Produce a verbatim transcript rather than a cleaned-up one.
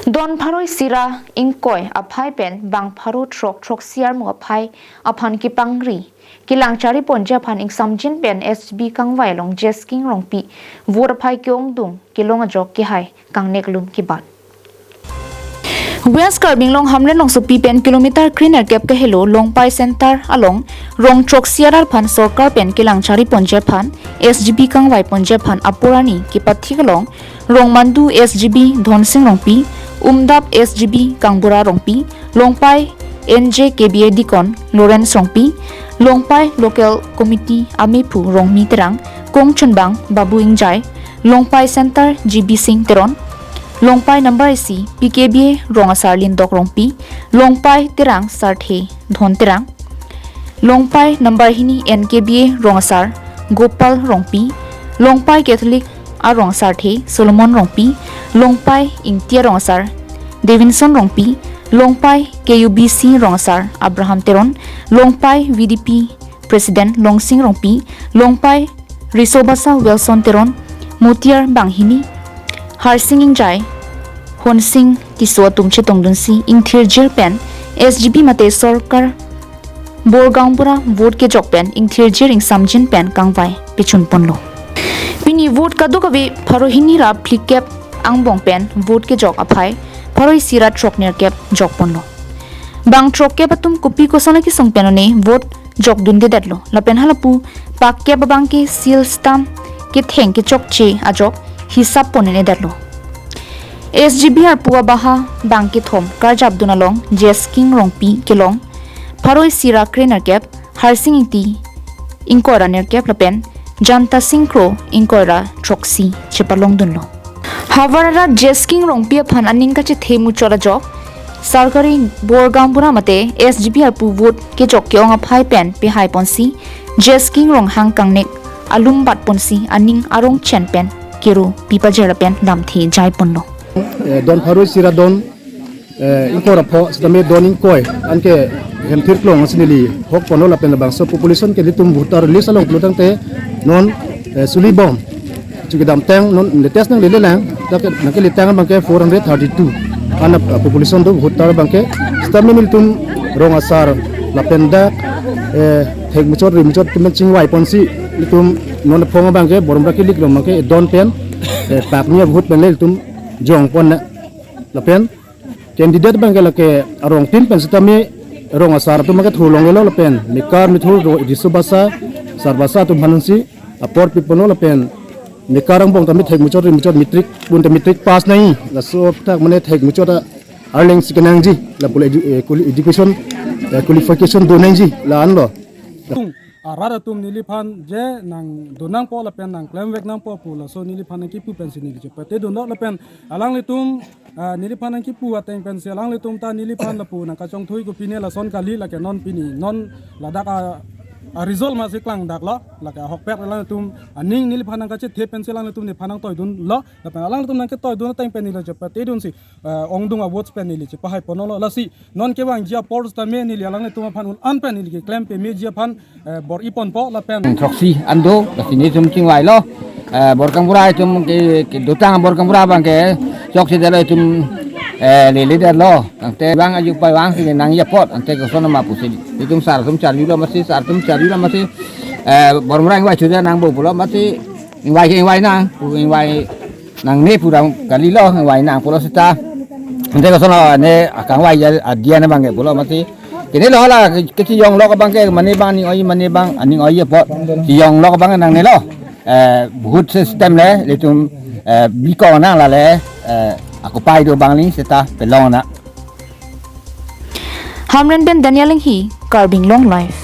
Don pharo isi ra ingkoi aphai pen bang pharo throk throksi armu aphai aphan kepangri kelang chari ponji aphan ingsamjin pen S G B kangvai along Jesking Rongpi vote aphai ke-ongdung kelong ajok kehai kangnek lum kebat. West Karbi Anglong Hamren Longsopi pen kilometer krenerkep kahelo Longpai Center along rong throksi arat aphan sorkar pen kelang chari ponji aphan S G B kangvai ponji aphan apor arni kepathik along Rongmandu S G B Dhonsing Rongpi, Umdap S G B Kangbura Rongpi, Longpai N J K B A Deacon Lawrence Rongpi, Longpai Local Committee amephu Rongmi Terang, kongchunbang Babu Ingjai, Longpai Center G B Singh Teron, Longpai number isi P K B A rong asar Lindok Rongpi, Longpai Terang Sarthe Dhon Terang, Longpai number hini N K B A rong asar Gopal Rongpi, Longpai Catholic arong asar the Solomon Rongpi, Longpai Ingti arong asar Davidson Rongpi, Longpai K U B C rong asar Abraham Teron, Longpai V D P President Longsing Rongpi, Longpai Risobasa Wilson Teron, Motiar Banghini, Harsing Ingjai, Honsing Tisso atum chetongdunsi ingthirjir pen S G B mate sorkar Borgaonbura vote kejok pen ingthirjir ingsamjin pen kangvai pechun ponlo. Pini vote kadokave pharo hini ra phlikep angbong pen vote kejok aphai pharo isi ra throknerkep jok ponlo. Bang throkkep atum kopi koson akesung pen one vote jokdundedetlo. Lapen halapu pakkep abang ke seal stamp ketheng kechokche ajok hisap ponnedetlo. S G B arpu abaha bang kethom karjapdun along Jesking Rongpi kelong pharo isi ra krenerkep, Harsing Ingti ingkoi ra nerkep lapen Janta Singh Kro ingkoi ra throksi chepalongdunlo. Havar arat Jesking Rongpi aphan aning kachethe muchot ajok Sarkari Borgaonbura mate S G B arpu vote kejok ke-ong aphai pen pehai ponsi Jesking Ronghang kangnek alum bat ponsi aning arong chen pen kero pipajer pen lamthe jai ponlo. Eh, don pharo isi ra don, eh, ingkoi ra pho, sitame don ingkoi anke hemthir klong si neli hok ponlo lapen labangso population ke nelitum voter list along pulo tangte non, eh, suli bom. Chukidam tang non latest nanglele lang, ta ke nangkele tang abang ke four hundred thirty-two. An, ah, population do voter abang ke. Sitame nelitum rong asar lapen dak, eh, thek muchot ri muchot atum chingvai ponsi nelitum non aphong abang ke borom ra kilik rong abang ke don pen, eh, pakni a-vote pen le nelitum jong pon na. Lapen candidate abang ke lake arong tin pen sitame rong asar atum abang ke thulonglelo lapen mekar methur ro Risobasa, Sarbasa atum aphansi apor pi ponlo lapen mekar angbong tame thek muchot ri muchot matric, pun te matric pass nangji, laso aputhak mane thek muchot a-arleng si kenangji, lapu le edu-, eh, quali-, education, eh, qualification do nangji la-anlo. Tung, arat atum neliphan je nangdun nangpo lapen nangklemvek nangpo pu laso neliphan nangkipu pensi neli chepatedunlo lapen alanglitum, ah, neliphan nangkipu ateng pensi alanglitum ta neliphan lapu nangkachongthui kopine lason kali lake non pini non ladak a, a-result masi klangdaklo lake ahokpet alanglitum aning neliphan nangkachethe pensi alanglitum nephan nangtoidunlo lapen alanglitum nangketoidun ateng pen neli chepatedunsi, eh, ongdung a-votes pen neli chepahai ponlo lasi non kevangji apor sitame neli alanglitum aphan un-an pen neli keklem pemeji aphan, eh, bor-i ponpo lapen. Throksi an do, lasi nelitum chingvailo. Eh, Borgaonbura itum ke, kedotang Borgaonbura abang ke chokchedetlo itum, eh, leledetlo. Tangte vang ajuk pai vangsi nangji apot, ante koson ma pusi. Itum sar atum charjulo masi, sar atum charjulo masi. Eh, Borgaonbura ingvai chuda nangpo pulo masi. Ingvai ke ingvai nang, pu ingvai nangne pu ra kalilo, ingvai nang pulo seta. Ante koson ne akangvai adia ne abang ke pulo masi. Kene lo la kechiyonglok abang ke mane abang aning oi, mane abang aning oi apot. Chiyonglok abang nangnelo. Eh, vote system le, nelitum, eh, bikong nang la le, eh, akopai do abang le seta pelong nang. Hamren pen Daniel Enghi, Karbi Anglong Live.